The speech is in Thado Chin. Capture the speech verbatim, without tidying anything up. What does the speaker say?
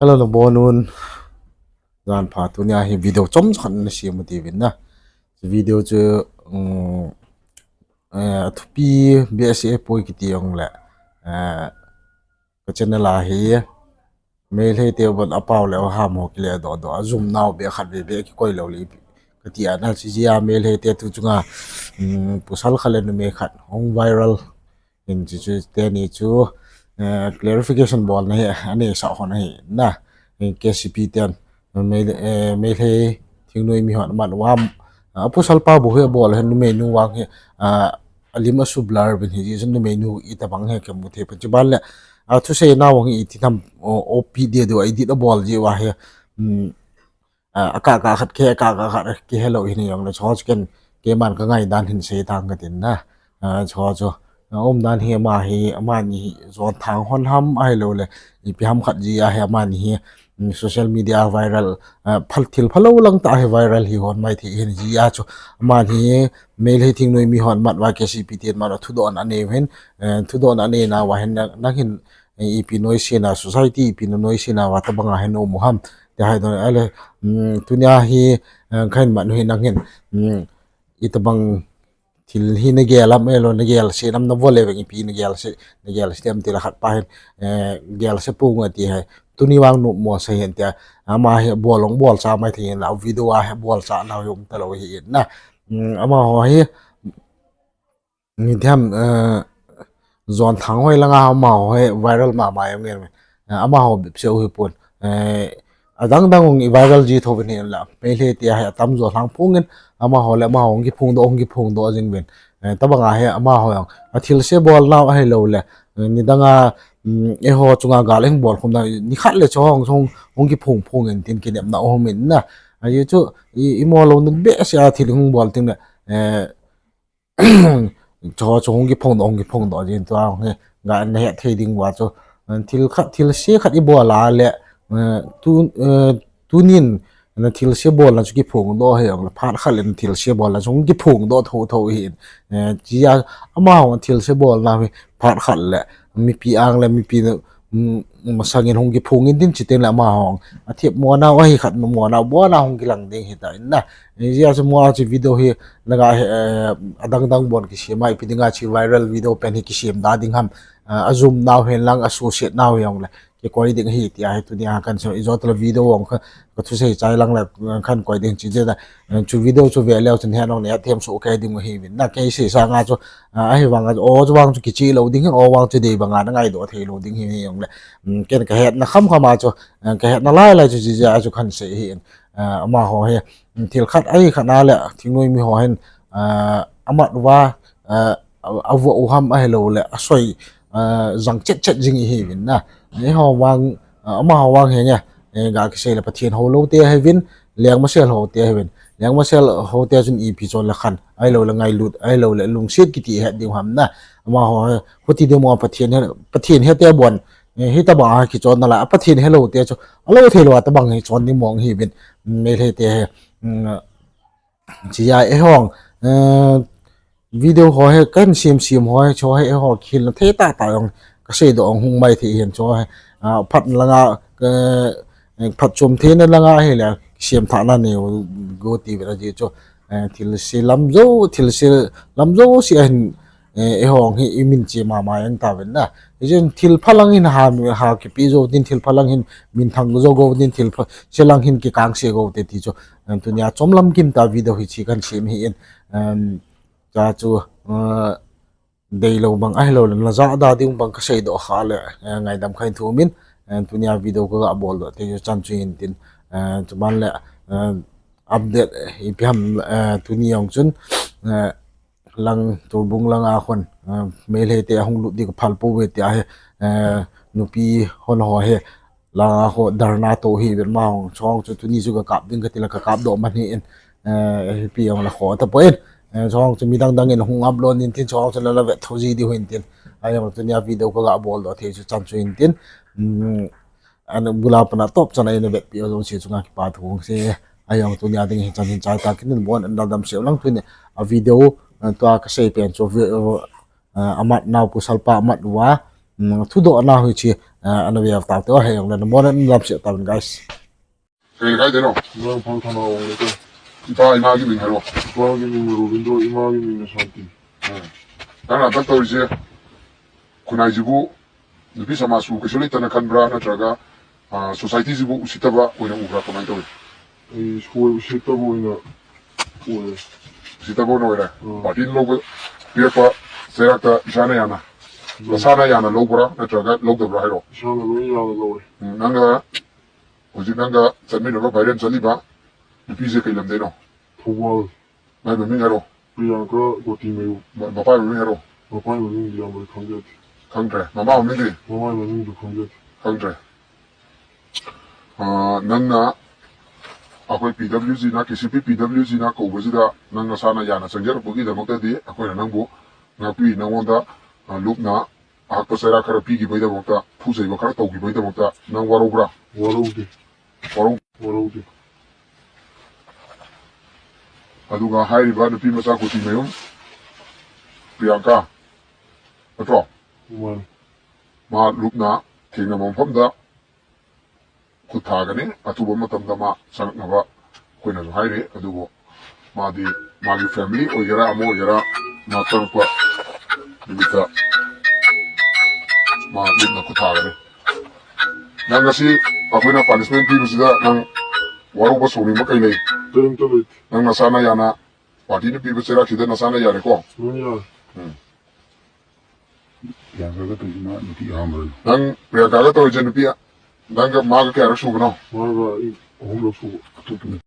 Hello, nabonun. Jan pha, tunia hi video chomcha khat nasem u tiuvin na. Video chu, um, eh, athupi behseh poi kiti jongle, eh, ka channel a hi Meitei te bon apao le aham ho kile doh doh, ajum nau beh khat beh beh kikoi lou le kati a na, chujeh a Meitei te tu chunga, um, pasal khat le numei khat hung viral hin, chuchu teni chu, eh, clarification bolna hi aneisah hon ahi na. K C P ten, Mei, eh, Meitei thingnoi mi hon amat uva, ah, pasal pa bou hi abol hin, numeinu vang hi, ah, alim asu blur uvin, hijeh chun numeinu itobang hi kimu thei pon, chuban le, ah, thusei nau vang hi iti ham, o, opi deh deh a edit abol jeh uva hi, um, ah, akah kah khat kihe, akah kah khat kihe lou hin jongle, chuche chu ken, keiman kangai dan hin sei tang katin na. Ah, chuche chu, ah, umdan hi ama hi, amani hi jonthang hon ham ahiloule ipi ham khat jeh a hi amani hi, um, social media viral, ah, phal, thil phalou lang tah hi viral hi hon maithei hin, jeh a chu amani hi Meitei thingnoi mi hon amat uva, K C P ten amat uva thudohna anei u hin, eh, thudohna anei nauva hin nang, nang hin, eh, ipi noise na, society ipi na noise nauva tobanga hin um u ham ti hi dong ahile, um, tunia hi, eh, kahin mat u hi nang hin, um, itobang thil hi nagel ham, ahilou nagelse nam, navo le veng ipi nagelse, nagelse tem tile khat pa hin, eh, gelse ponge ti hi. Tuni vang nopmo sa hin tia, ama hi bol jong bolcha maithei hin la, video a hi bolcha nau hi um talou ahin na. Um, amaho hi, ipi ham, eh, jonthang hoi langa amaho hi viral mama jong ngen, eh, amaho bep seh u hipon, eh, adang dang hung i viral ji thouvin hinla, Meitei te hi atamjo lhang phongin, amaho le amaho hung kiphongdoh, hung kiphongdoh jing uvin. Eh, tobanga hi amaho jong athilse bolnau ahiloule, eh, nidanga, um, eiho chunga gal ahung bolkhum nau, nikhat le chu hung, hung, hung kiphong phongin tin kinepna aumin na. Ajeh chu i, imo louna behseh a thil hung bol tengle, eh, chuche chu hung kiphongdoh, hung kiphongdoh jin, tua hi ga nahet thei ding uva chu, eh, thil khat, thilse khat ibol a le, eh, tu, eh, tunin nathilse bolna chu kiphongdoh hijongle, phat khat le nathilse bolna chu hung kiphongdoh thou thou ahin, eh, chujeh a amaho thilse bolna hi phat khat le mipi ang le mipi na, um, masangin hung kiphongin tin, chutengle amaho athep mo nau ahi khat mo nau bou na hung kilang ding hitan na. Hijeh a chu mo a chu video hi laga hi, eh, adang dang bon kisem a, ipi dinga chu viral video pen hi kisem da ding ham, eh, ajum nau hin lang, asuhset nau hijongle kikoi ding ahi tia hi tunia kahin sei, ijo tale video jong kha, kathusei chai lang le, eh, kahin koi ding chujeh a, eh, chu video chu ve leu chun hin jong nahet them soh kei ding u ahiuvin na, kei sei sanga chu, ah, ahivanga o chu vang chu kichih lou ding hi, o vang chu dei banga nangaidoh thei lou ding hi hijongle, um, ken kahetna khamkham a chu, eh, kahetna lai lai chu chujeh a chu kahin sei ahin, eh, amaho hi, um, thil khat ahi khat na le thingnoi miho hin, eh, amat uva, eh, a, avoh u ham ahiloule asoi, eh, jang chet chet jing ahiuvin na. Eiho vang, eh, amaho vang hi nge, eh, ga kisei le Pathen hou lou te ahiuvin, lengmasel hou te ahiuvin. Lengmasel hou te chun ipi chon le khan ahiloule ngailut ahiloule lungset kiti het diu ham na. Amaho hi khuti ding mo, Pathen he, Pathen he te bon, eh, hitobanga kichonna la, a Pathen helou te chu alou theilou a tobang hi chon ding mong ahiuvin, um, Meitei te hi, um, chujeh a eihon, eh, video ho hi kahin sem sem ho hi, chu hi eiho kihilna thei tahtah jong kaseidoh jong hung maithei hin, chu hi, ah, phat langa, eh, phatchom theina langa ahile kisem thahna neiu go tiuvin, ajeh chu, eh, thilse lam jou, thilse lam jouse a hin, eh, eihon hi imin che mama jeng tauvin na. Hijeh chun thil phalang hin ha, ha kipe jou tin, thil phalang hin minthang jou go tin, thilse lang hin kikangse go te ti chu, eh, tunia chomlam kim tah video hiche kahin sem ahin, um, chuche chu, eh, deilou bang ahiloule najah da ding bang kaseidoh kha le, eh, ngaidam kahin thumin, eh, tunia video kaga boldoh te chu chan chu hin tin, eh, chuban le, eh, update, eh, ipi ham, eh, tuni jong chun, eh, lang Torbung langa khun, eh, Meitei te ahung lut ding kaphal pouve tia hi, eh, nupi hon ho hi langa khu dharna to ahiuvin, amaho jong chu tuni chu kakap ding katile kakapdoh man ahin, eh, ipi jongle kho tapon, eh, chu chu midang dangin hung upload in tin, chu chu nala vet thou ji diu hin tin, ajong tunia video kaga boldoh thei chu chan chu hin tin, um, ana bula pana top chan a eina vetpi u jouse chunga kipa thu kasei, ajong tunia ding hi chan hin chai takin, nabon nadamsel u lang, tuni a video, eh, tua kasei pen chu, eh, amat nau, pasalpa amat uva, Hmm, thudohna hiche, ah, ana ve tau te, hei, na mona na lam se tau, guys. Kei kai de no. Nang phang thana ong le te. Ipa ima ki min haro. Ipa ki min Robindo, ima ki min Santi. Hmm. Nang na tak tau je. Khonai jibu, nupi samaj u kaisu le tana khan bra na traga, ah, society jibu usitaba, oina u bra kamai tau. Ei, soi usitaba oina. Oi. Usitaba oina oina. Hmm. Party lo ko, pia pa, sera ta, isana yana. Hmm. Lasana yana lo bra, na traga lo da bra haro. Isana lo, yana lo. Hmm, nang na, Hojik nang ga chatminaba viral chat liba, nupi je kei lam dei no? Thoubal. Mai ba min haro? Priyanka Gotimeyu. Ma, mapa ba min haro? Mapa ba min Lianboi Khamjat. Khangtre. Mama ba min dei? Mama ba min du Khamjat. Khangtre. Ah, nang na, akhoi P W G na, K C P P W G na, kou ba jida, nang na sana yana chang jara puki da makta di, akhoi na nang bu, na pi nang wanda, ah, lupna, Ahakpa sera khara pi kibai da makta, phusei ba khara tau kibai da makta, nang warau bra. Warau de. Warau. Warau de. Aduga hairiba nupi macha Gotimeyu. Priyanka. Atro. Man. Ma lupna, thengna mong pham da. Khut tha kani, athuba matam dama, chang naba, khoina jo haire, adubo. Madi, magi family, oigera, amo oigera, ma chang pa, nimita, ma limna khut tha kani. Nang ngasi, akoina punishment pi masida, nang warau ba soni ma kai lei. Ten to late. Nang nasana yana, party ni pi ba sera kida nasana yana ko. Nung ya. Hmm. Priyanka ka toh ima nupi aham ran. Nang Priyanka ka toh je nupi a. Nang ka ma ka kya rasu no. Ma ka i home lo su. Atu tu.